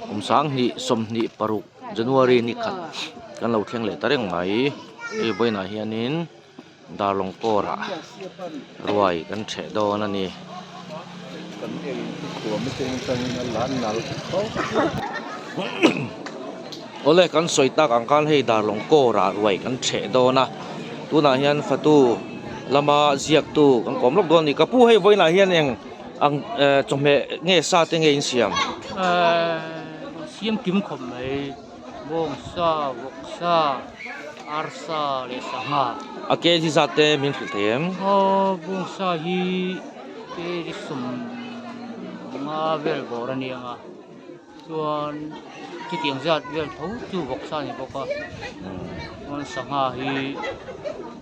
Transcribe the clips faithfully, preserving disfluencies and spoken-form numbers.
Kum sang hni sawmhni paruk January ni khat kan lo thleng leh ta reng mai. Ei vawiina hianin Darlong kawr ah ruai kan theh dawn a ni. Awle, kan sawi tak ang khan hei Darlong kawr ah ruai kan theh dawn a. Tunah hian fatu lama ziaktu kan kawm lawk dawn a ni. Ka pu, hei vawiina hian eng ang, eh, chawhmeh nge, sa te nge in siam? Eh, siam kim khawp mai. Bawngsa, vawksa, arsa leh sangha. A kg zat te min hrilh thei em? Aw, bawngsa hi kg sawmnga vel bawr a ni ang a. Chuan chutiang zat vel tho chu vawksa a ni bawk a. Hmm. Chuan sangha hi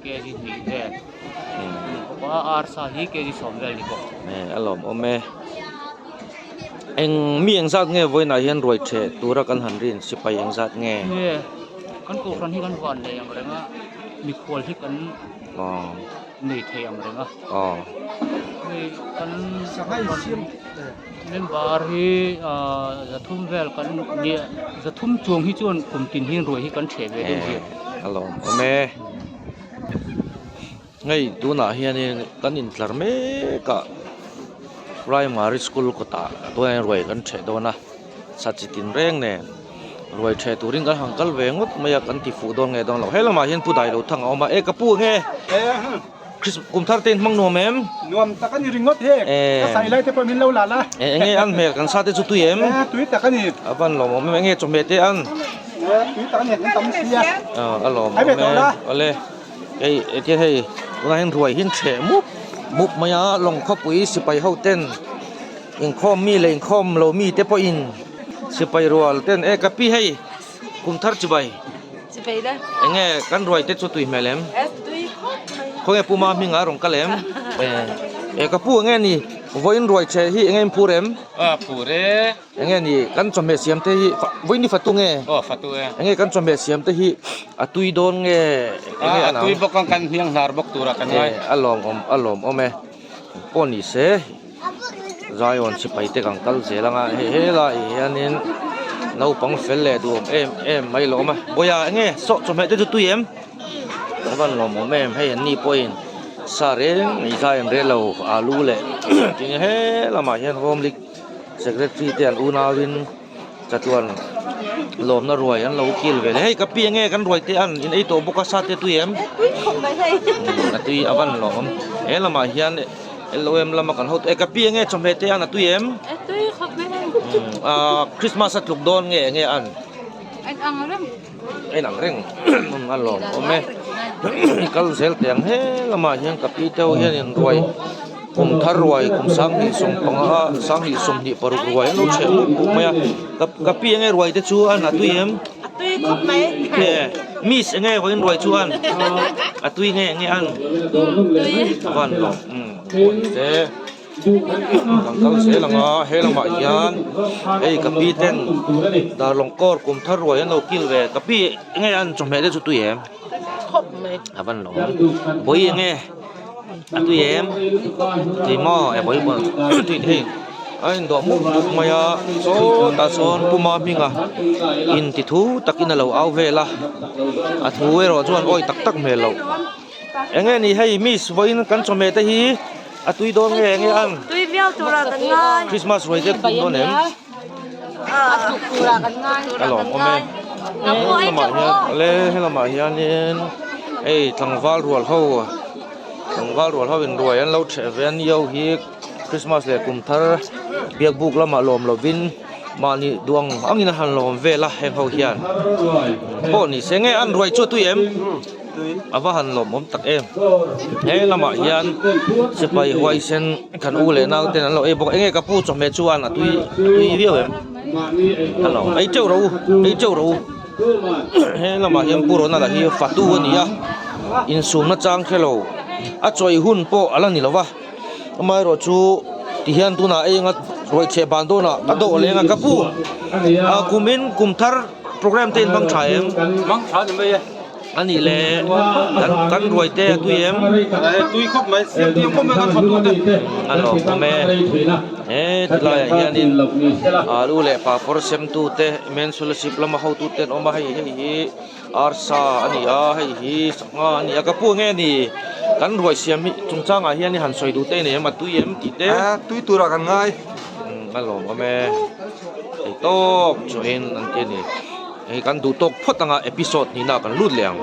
kg hnih vel. Hmm. Bawk a, arsa hi kg sawm vel ni bawk. Eh, a lawmawm e. Eng mi engzat nge vawiina hian ruai theh tura kan han rin, sipai engzat nge? Nge, kan kohhran hi kan van nei ang reng a, mikhual hi kan, aw, nei thei ang reng a. Aw. Hei kan member hi, ah, za thum vel kan ni a, za thum chuang hi chuan kum tin hian ruai hi kan theh ve deuh hi. Eh, a lawmawm e. Hei, tunah hianin kan intlar mek a, primary school kawtah tuanin ruai kan theh dawn a, sa chi tin reng nen. Ruai theh turin kan han kal ve ngawt mai a, kan ti fuh dawn nge dawn lo. He lamah hian Pu Dailo Thang a awm a. E, ka pu nge? Eh, hmm. Chris-, kum thar te in hmang nuam em? Nuam tak a ni ringawt he. Eh. Ka sai lai te pawh min lo la la. Eh, enge an hmel kan sa te chu tui em? Eh, tui tak a ni. A van lawmawm em, enge chawhmeh te an? Eh, tui tak a ni, an tam si a. Ah, a lawmawm em. Ai ve tawh la. Awle. Hei, e, tia hei, tunah hian ruai hi an theh mup mup mai a, Lawng khawpui sipai ho ten inkhawm mi leh inkhawm lo mi te pawhin sipai rual ten, e, ka pi hei, kum thar chibai. Chibai da. Enge kan ruai te chu tui hmel em? Eh, tui khawp mai. Khawnge Pu ma hming a rawn kal em? E, e, ka pu, enge ni, vawiin ruai theh hi enge in phur em? A, phur e. Enge ni kan chawhmeh siam te hi, fa-, vawiin ni fatu nge? Aw, fatu e. Enge kan chawhmeh siam te hi a tui dawn nge? Enge a, a tui bawk ang, kan hniang hnar bawk tura kan ngai. Eh, a lawmawm, a lawmawm e. Pawh ni se. Zion sipai te kan kal zel ang a, hei, he lai hianin naupang fel leh duhawm em em mai lo awm a. Bawia, enge, saw chawhmeh te chu tui em? A van lawmawm em, hei an ni pawhin sa reng mai, sa en reng lo, alu leh tin, he lamah hian Home League Secretary te an unauin chatuan lawmna ruai an lo kil ve le. Hei ka pi, enge kan ruai te an in ei tawh bawk a, sa te tui em? Eh, tui khawp mai hei. Hmm, a tui a van lawm. He lamah hian L O M lama kan ho, e, ka pi, enge chawhmeh te an a tui em? Eh, tui khawp mai hei. Hmm, a, Christmas a tluk dawn nge, nge an? En ang reng. En ang reng. Hmm, a lawmawm e. Kal zel teh ang, he lamah hian ka pi te ho hian in ruai. Kum thar ruai, kum sang hnih sawm panga, sang hnih sawmhnih paruk ruai an lo chheh mup mup mai a. Ka, ka pi, enge ruai te chu an a tui em? A tui khawp mai. Nge, Miss, enge vawiin ruai chu an? A tui nge, nge an? Tui. Van lawm. Hmm, ruai te. Kan kal zel ang a, he lamah hian hei ka pi ten Darlong kawr kum thar ruai an lo kil ve. Ka pi, enge an chawhmeh te chu tui em? Khawp mai. A van lawm. Bawi, enge a tui em? Tui maw? E, Bawi maw? Tui hei. A indawh mup mup mai a, sawtah sawn Pu ma hming a inti thu takin a lo au vel a. A thu erawh chuan awi tak tak hmel lo. Enge ni hei, Miss, vawiin kan chawhmeh te hi a tui dawn nge, enge an? Tui viau tura kan ngai. Christmas ruai te tum dawn em? A tluk tura kan ngai. A lawmawm e. He lamah hian, le, he lamah hianin, ei, tlangval rual ho, tlangval rual ho in ruai an lo theh ve a, ni ho hi Christmas leh kum thar biakbuk lamah lawm lovin, mahni duh ang angin a han lawm vel a, heng ho hian. Pawh ni se, nge an ruai chu a tui em? A va han lawmawm tak em. He lamah hian sipai huaisen kan u leh nau ten an lo ei bawk. Enge ka pu chawhmeh chu an a tui, tui viau em? A lawm. Ei teuh rawh u, ei teuh rawh u. He lamah hian Pu Ronald-a hi fatu a ni a, insumna chang hre lo. A chawi hun pawh a la ni lo va. Amaherawhchu, ti hian tunah ei anga ruai chhe ban dawnah a dawh leng a ka pu. A, kumin kum thar program te in hmang ṭha em? Hmang ṭha ni mai e. A nih leh, kan, kan ruai te a tui em? Eh, tui khawp mai, siam ti ang khawp mai kan fatu te. A lawmawm e. E, tilai hian in, a, lu leh pa por semtu te, men scholarship lam a hotu ten om a, hei, hei hi, arsa a ni a, hei hi, sanga a ni a, ka pu nge ni, kan ruai siam hi chungchang a hian i han sawi duh te nei em, a tui em tih te. A, tui tura kan ngai. Hmm, a lawm awm e. Hei tawk chu hin an ti ni. Hei kan duh tawk phawt anga episode hnihna kan lut leh ang.